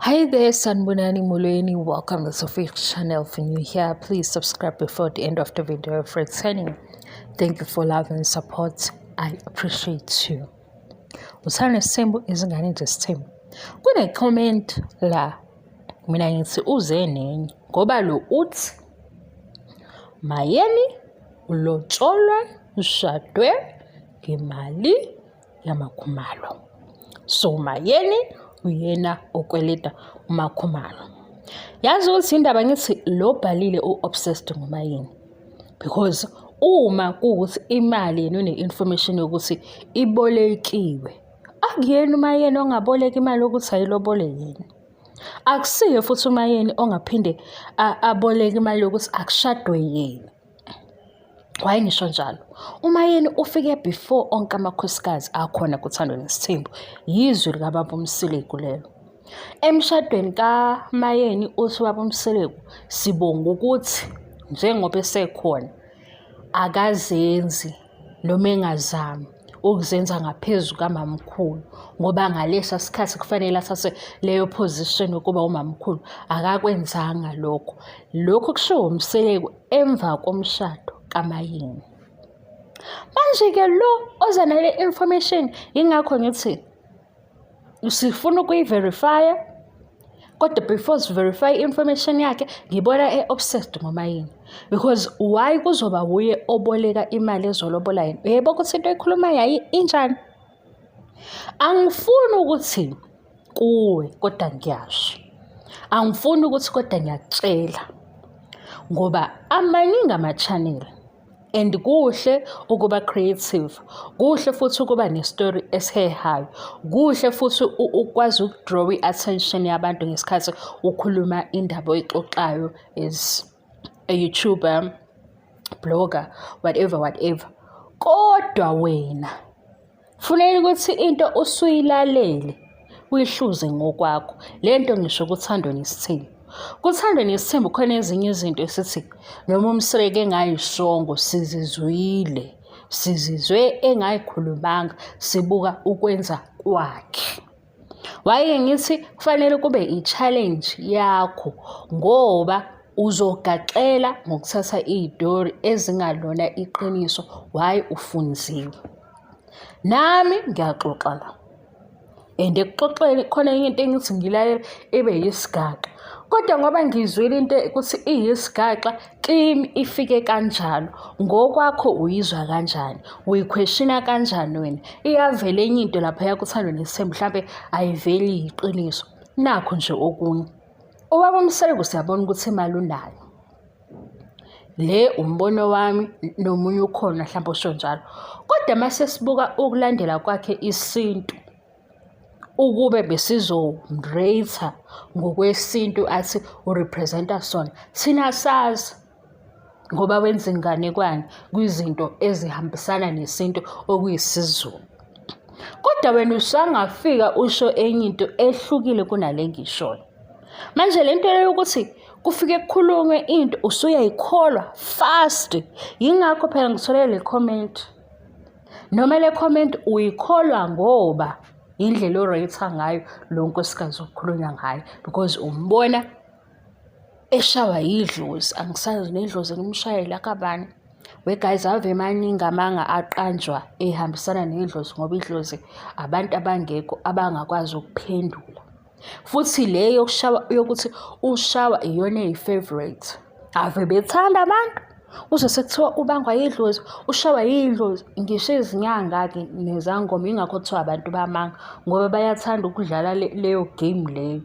Hi there, Sanbonani Molweni. Welcome to Sophie's channel. If you're new here, please subscribe before the end of the video. If returning, thank you for love and support. I appreciate you. Uthando Nesithembu, izingane zesithembu. Kune-comment la, mina ngithi uze nenye ngoba lo uthi Mayeni ulotsholwe ushadwe ngemali yamaKhumalo. So Mayeni uyena okweleta uMaKhumalo. Yazi ukuthi indaba ngithi lo bhalile u-obsessed ngoMayeni because uma kuwukuthi imali yena une-information yokuthi ibolekiwe, akuyena uMayeni ongaboleka imali yokuthi ayilobole yena. Akusiye futhi uMayeni ongaphinde aboleke imali yokuthi akushadwe yena. Why ngisho njalo? UMayeni ufike before onke amakhosikazi akhona kuThando Nesithembu. Yizwi likababa uMseleku lelo. Emshadweni kaMayeni uthi ubaba uMseleku sibonga ukuthi njengoba esekhona akazenzi noma engazami ukuzenza ngaphezu kamamkhulu ngoba ngalesa sikhathi kufanele athathe leyo position yokuba umamkhulu akakwenzanga lokho. Lokhu kushiwo uMseleku emva komshado kaMayeni. Manje-ke lo oza nale information yingakho ngithi sifuna ukuyi-verify-a kodwa before si-verify i-information yakhe ngibona e-obsessed ngoMayeni because why kuzoba wuye oboleka imali ezolobola yena? Uyayibona ukuthi into oyikhulumayo yayi injani? Angifuni ukuthi kuwe kodwa ngiyasho. Angifuni ukuthi kodwa ngiyakutshela ngoba amaningi ama-channel and kuhle ukuba creative, kuhle futhi ukuba ne-story esihehayo, kuhle futhi ukwazi uku-draw i-attention yabantu ngesikhathi ukhuluma indaba oyixoxayo as a YouTuber, blogger, whatever whatever. Kodwa wena funeka ukuthi into usuyilalele uyihluze ngokwakho. Le nto ngisho kuThando Nesithembu. KuThando Nesithembu khona ezinye izinto esithi noma uMseleku engayishongo sizizwile, sizizwe engayikhulumanga sibuka ukwenza kwakhe. Waye ngithi kufanele kube i-challenge yakho ngoba uzogaxela ngokuthatha iy'tori ezingalona iqiniso, why ufunziwe. Nami ngiyaxoxa la and ekuxoxeni khona enye into engithi ngilalela ibe yisigaxa kodwa ngoba ngizwile into ukuthi iyisigaxa kimi ifike kanjalo ngokwakho uyizwa kanjani uyi-questiona kanjani wena iyavela enye into laphaya kuThando Nesithembu mhlampe ayiveli yiqiniso nakho nje okunye ubaba uMseleku siyabona ukuthi imali unayo le umbono wami nomunye ukhona mhlawumbe osho njalo kodwa mase sibuka ukulandela kwakhe isintu ukube besizom-rate ngokwesintu athi u-representa sona thina sazi ngoba wenza inganekwane kwizinto ezihambisana nesintu okuyisiZulu kodwa wena usangafika usho enye into ehlukile kunale ngishoyo manje le nto leyo ukuthi kufike kukhulunywe into usuyayikholwa fast yingakho phela ngithole le comment noma le comment uyikholwa ngoba indlela o-rate ngayo lo nkosikazi okukhulunywa ngayo because umbona eshawa yidlozi angisazi nedlozi limshayela kabani. We guys ave maningi amanga aqanjwa ehambisana nedlozi ngoba idlozi abantu abangekho abangakwazi ukuphendula. Futhi le yokushawa yokuthi ushawa iyona eyi-favourite. Ave bethanda abantu uzwe sekuthiwa ubangwa yidlozi, ushawa yidlozi. Ngisho izinyanga-ke nezangoma yingakho kuthiwa abantu bamanga ngoba bayathanda ukudlala leyo game leyo.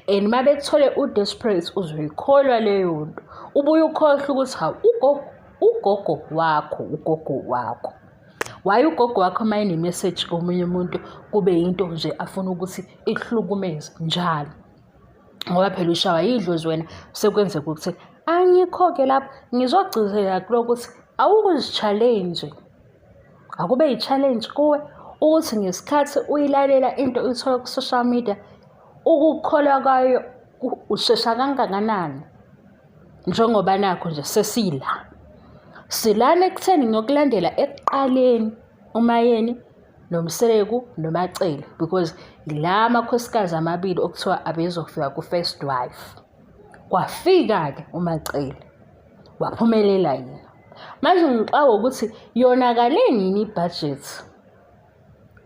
And uma bekuthole u-desperate uzoyikholwa leyo nto. Ubuye ukhohlwe ukuthi hawu ugogo, ugogo wakho, ugogo wakho. Why ugogo wakho uma ene-message komunye umuntu kube yinto nje afuna ukuthi ikuhlukumeze njalo. Ngoba phela ushawa yidlozi wena sekwenzeka ukuthi angikho-ke lapho ngizogcizelela kulokhu ukuthi awukuzi-challenge akube yi-challenge kuwe ukuthi ngesikhathi uyilalela into uyithola ku-social media ukukholwa kwayo ushesha kangakanani njengoba nakho nje sesila silana ekutheni ngiyokulandela ekuqaleni uMayeni noMseleku noMaCele because la makhosikazi amabili okuthiwa abezofika ku-first wife. Kwafika-ke uMaCele waphumelela yena. Manje ngixakwa ukuthi yonakale nini ibhajethi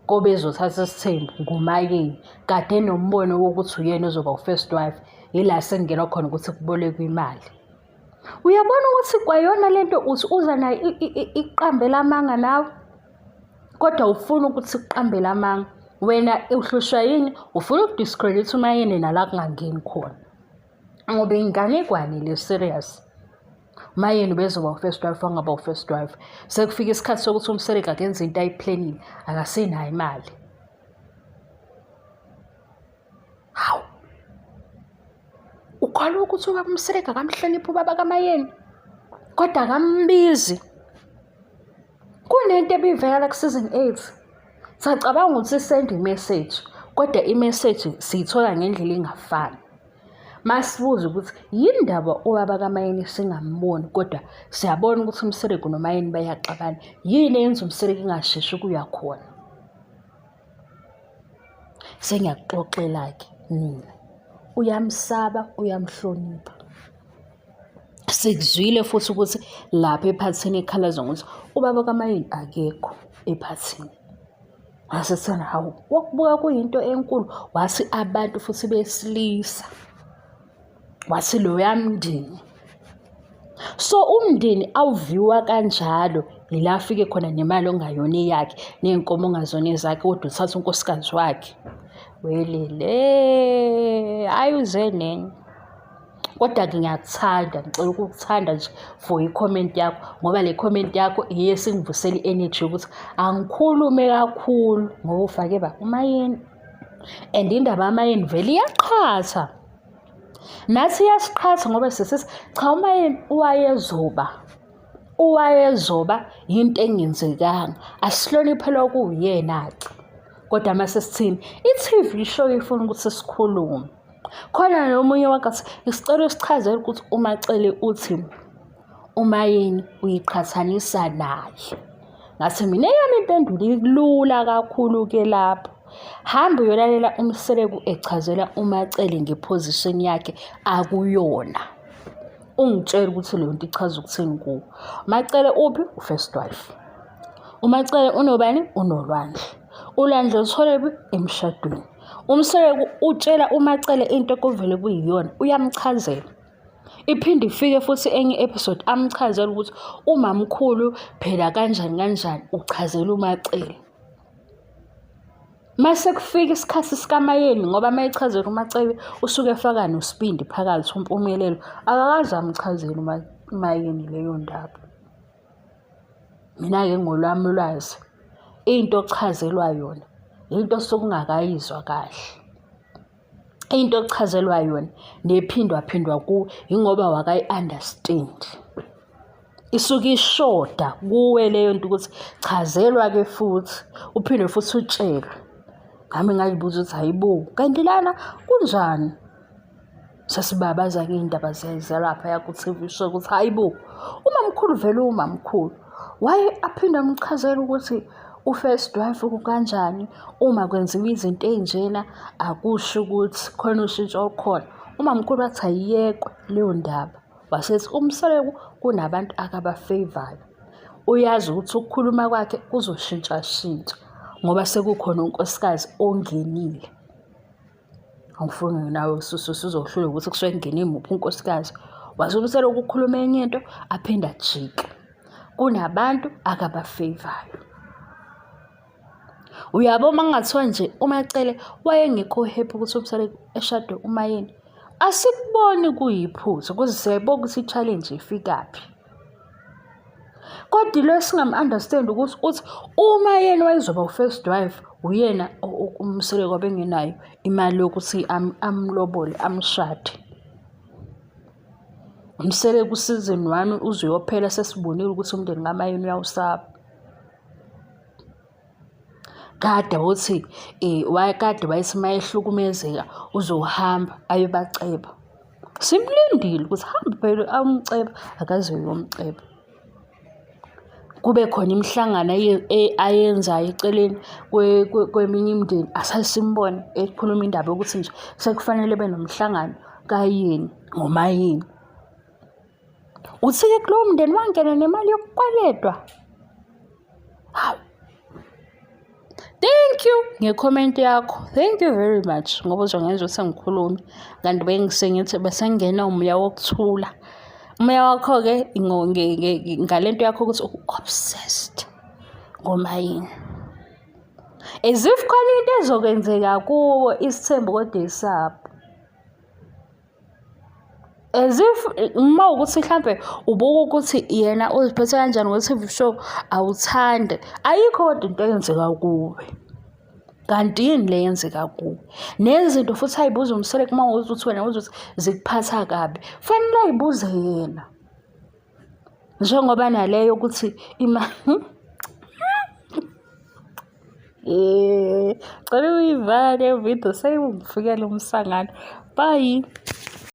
kobezothatha isithembu nguMayeni kade enombono wokuthi uyena ozoba u-first wife, yila sekungenwa khona ukuthi kubolekwe imali. Uyabona ukuthi kwayona lento uthi uza nayo ikuqambela amanga nawe, kodwa ufuna ukuthi ikuqambele amanga. Wena uhlushwa yini? Ufuna uku-discredit uMayeni nala kungangeni khona, ngoba inganekwane le serious. Umayeni ubezoba u-first wife, wangaba u-first wife. Sekufika isikhathi sokuthi uMseleku akenze into ayiplanile, akasenayo imali. Hawu, ukholwa ukuthi ubaba uMseleku akamhloniphi ubaba kaMayeni, kodwa akambizi. Kunento ebivela la ku-season 8. Sacabanga ukuthi send i-message, kodwa i-message siyithola ngendlela engafani. Masibuza ukuthi yini ndaba ubaba kaMayeni singamboni kodwa siyabona ukuthi uMseleku noMayeni bayaxabana. Yini eyenza uMseleku engasheshi ukuya khona? Sengiyakuxoxela-ke mina. Uyamsaba, uyamhlonipha. Sikuzwile futhi ukuthi lapha ephathini ekhalaza ngokuthi ubaba kaMayeni akekho ephathini. Wasethena hawu, wakubuka kuyinto enkulu, wathi abantu futhi besilisa. Wathi loya mndeni. So umndeni awuviwa kanjalo yila afike khona nemali ongayona eyakhe ney'nkomo ongazona ezakhe kodwa uthatha unkosikazi wakhe. Welele, hhayi uze nenye. Kodwa-ke ngiyakuthanda, ngicela ukukuthanda nje for i-comment yakho ngoba le comment yakho iye esingivusela i-energy yokuthi angikhulume kakhulu ngoba ufake ba uMayeni. And indaba yaMayeni vele iyaqhatha. Nathi iyasiqhatha ngoba sesithi cha uMayeni wayezoba uwayezoba yinto engenzekanga. Asihloniphe lokuwuyena-ke. Kodwa mase sithini, i-T_V show ifuna ukuthi sikhulume. Khona nomunye wakathi isicelo sichazele ukuthi uMaCele uthi uMayeni uyiqhathanisa naye. Ngathi mina eyami impendulo ilula kakhulu-ke lapho. Hamba uyolalela uMseleku echazela uMaCele nge-position yakhe akuyona. Ungitshele ukuthi leyo nto ichaza ukuthini kuwe. UMaCele uphi? U-first wife. UMaCele unobani? UnoLwandle. ULwandle utholephi? Emshadweni. UMseleku utshela uMaCele into ekuvele kuyiyona, uyamchazela. Iphinde ifike futhi enye episode amchazele ukuthi umamkhulu phela kanjani kanjani, uchazela uMaCele. Mase kufika isikhathi sikaMayeni ngoba uma echazela uMaCele usuke efaka noSibindi phakathi uMpumelelo, akakaze amchazele uMayeni leyo ndaba. Mina-ke ngolwami ulwazi, into ochazelwa yona into osuke ungakayizwa kahle. Into ochazelwa yona nephindwaphindwa kuwe yingoba wakayi-understand. Isuke ishoda kuwe leyo nto ukuthi chazelwa-ke futhi uphinde futhi utshelwe. Nami ngayibuza ukuthi hhayi bo, kanti lana kunjani? Sesibabaza-ke iy'ndaba zalaphaya ku-T_V show ukuthi hhayi bo, umamkhulu vele uwumamkhulu. Waye aphinde amchazele ukuthi u-first wife kukanjani, uma kwenziwa izinto ey'njena akusho ukuthi khona ushintsho olukhona. Umamkhulu wathi ayiyekwe leyo ndaba, wasethi uMseleku kunabantu akaba-favour-ayo. Uyazi ukuthi ukukhuluma kwakhe kuzoshintshashintsha ngoba sekukhona unkosikazi ongenile. Angifuni nawe usuzohluleka ukuthi kusuke kungene muphi unkosikazi. Wase uselokhu ukhuluma enye into aphinde ajike. Kunabantu akaba-favour-ayo. Uyabo uma kungathiwa nje uMaCele wayengekho happy ukuthi uMseleku eshade uMayeni, asikuboni kuyiphutha ukuze siyayibona ukuthi i-challenge ifikaphi. Kodwa ilo esingam-understand ukuthi uthi uma yena wayezoba u-first wife, uyena uMseleku abengenayo imali yokuthi amlobole amshade. UMseleku season one uze uyophela sesibonile ukuthi umndeni kaMayeni uyawusaba. Kade uthi kade wayethi uma ehlukumezeka uzohamba ayobaceba. Simlindile ukuthi hambe phela ayomceba, akaze uyomceba. Kube khona imihlangano ayenzayo eceleni kweminye imindeni asasimbone ekhuluma indaba yokuthi nje sekufanele benomhlangano kayeni ngomayini. Uthi-ke kulowo mndeni wangena nemali yokukweletwa. Hawu. Thank you nge-comment yakho. Thank you very much ngoba uzongenza ukuthi ngikhulume. Kanti bengisengithi besengena umoya wokuthula. Umoya wakho-ke ngale nto yakho ukuthi u-obsessed ngomayini. As if khona into ezokwenzeka kuwo isithembu kodwa isabo. As if uma ukuthi hlampe ubuka ukuthi yena uziphethe kanjani ngo-T_V show awuthandi, ayikho kodwa into eyenzeka kuwe. Kanti yini le eyenzeka kuwe? Nezinto futhi ay'buze uMseleku uma kuwukuthi wena uthi zikuphatha kabi, fanele ay'buze yena. Njengoba naleyo ukuthi cela uyivale video sewungifikela umsangano. Bye.